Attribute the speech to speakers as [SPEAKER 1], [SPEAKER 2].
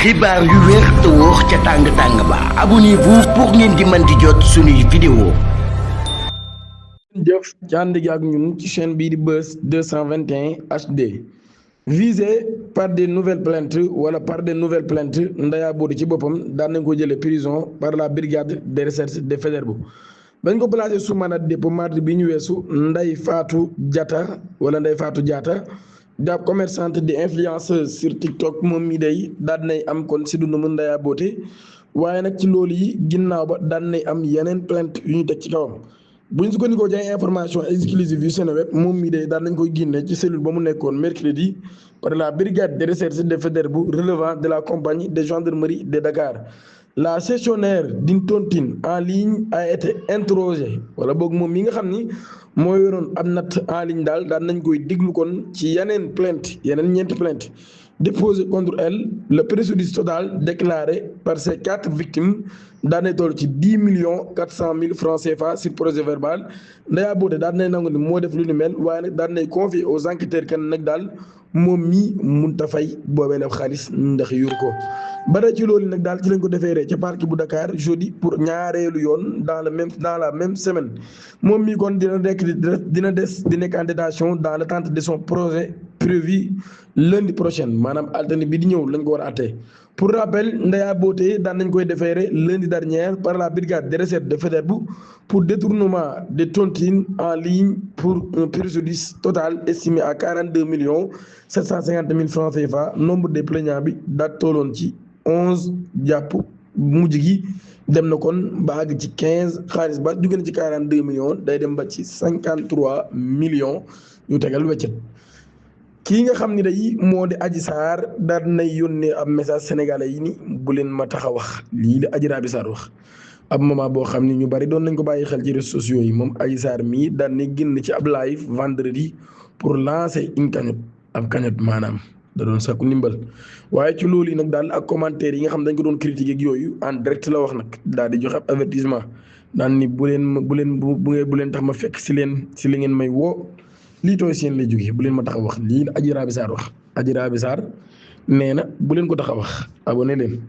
[SPEAKER 1] xibaar yu wér te wóor ca tàng ba abonnez-vous pour ngeen di mën di jot suñuy vidéo.
[SPEAKER 2] jëf ci ànd gi ak ñun ci chaîne bii di Buzz 221 HD visé par des nouvelles plaintes wala par des nouvelles plaintes Ndaya Body ci boppam daan nañ ko jëlee prison par la brigade de recherche de Faidherbe bañ ko placé sous mandat de dépôt mardi bi ñu weesu Ndeye Fatou Diatta wala Ndeye Fatou Diatta daab commerçante di influenceuse sur TikTok moom mii day daan nay am kon si dund mu Ndaya Body waaye nag ci loolu yi ginnaaw ba daan nay am yeneen plainte yu ñu teg ci kawam. bu ñu sukkandikoo ci ay information exclusive yu Seneweb moom mii de daan nañ koy génne ci cellule ba mu nekkoon mercredi par la brigade de recherche de Faidherbe relevant de la compagnie de gendarmerie de Dakar. La gestionnaire d'une tontine en ligne a été interrogée wala boog moom mi nga xam ni moo yoroon ab natt en ligne daal daan nañ koy déglu kon ci yeneen plainte yeneen ñeenti plainte déposé contre elle. Le préjudice total déclaré par ces 4 victimes daan nay toll ci 10 400 000 francs CFA sur procès verbal. Ndaya Body daan nay nangu ni moo def lu ni mel waaye nag daan nay confier aux enquêteurs kan nag daal moom mii mënut a fay boobee la xaalis ndax yor ko. bare ci loolu nag daal ci lañ ko defeeree ca parquet bu Dakar jeudi pour ñaareelu yoon dans la même semaine moom mii kon dina des di nekk en détention dans l'attente de son procès prévu lundi prochain maanaam altine bi di ñëw lañ ko war a àtte. Pour rappel, Ndaya Body daan nañ koy déféré lundi dernier par la brigade de recherche de Faidherbe pour détournement de tontines en ligne pour un préjudice total estimé à 42 750 000 francs CFA. Nombre de plaignants bi daa tolloon ci 11 jàpp mujj gi dem na kon ba àgg ci 15 xaalis ba jóge na ci 42 millions day dem ba ci 53 millions yu tegal weccet. kii nga xam ni day moo di Adji Sarr daan nay yónnee ab message sénégalais yi ni bu leen ma tax a wax lii la Adji Raby Sarr wax ab moment boo xam ni ñu bari doon nañ ko bàyyi xel ci réseaux sociaux yi moom Adji Sarr mii daan nay génn ci ab live vendredi pour lancer une cagnotte ab cagnotte maanaam da doon sakku ndimbal waaye ci loolu yi nag daal ak commentaire yi nga xam dañ ko doon critiquer ak yooyu en direct la wax nag daal di joxe ab avertissement daan ni bu leen tax ma fekk si li ngeen may woo. lii tooy seen lay jógee bu leen ma tax a wax lii la Adji Raby Sarr wax Adji Raby Sarr nee na bu leen ko tax a wax abonné leen.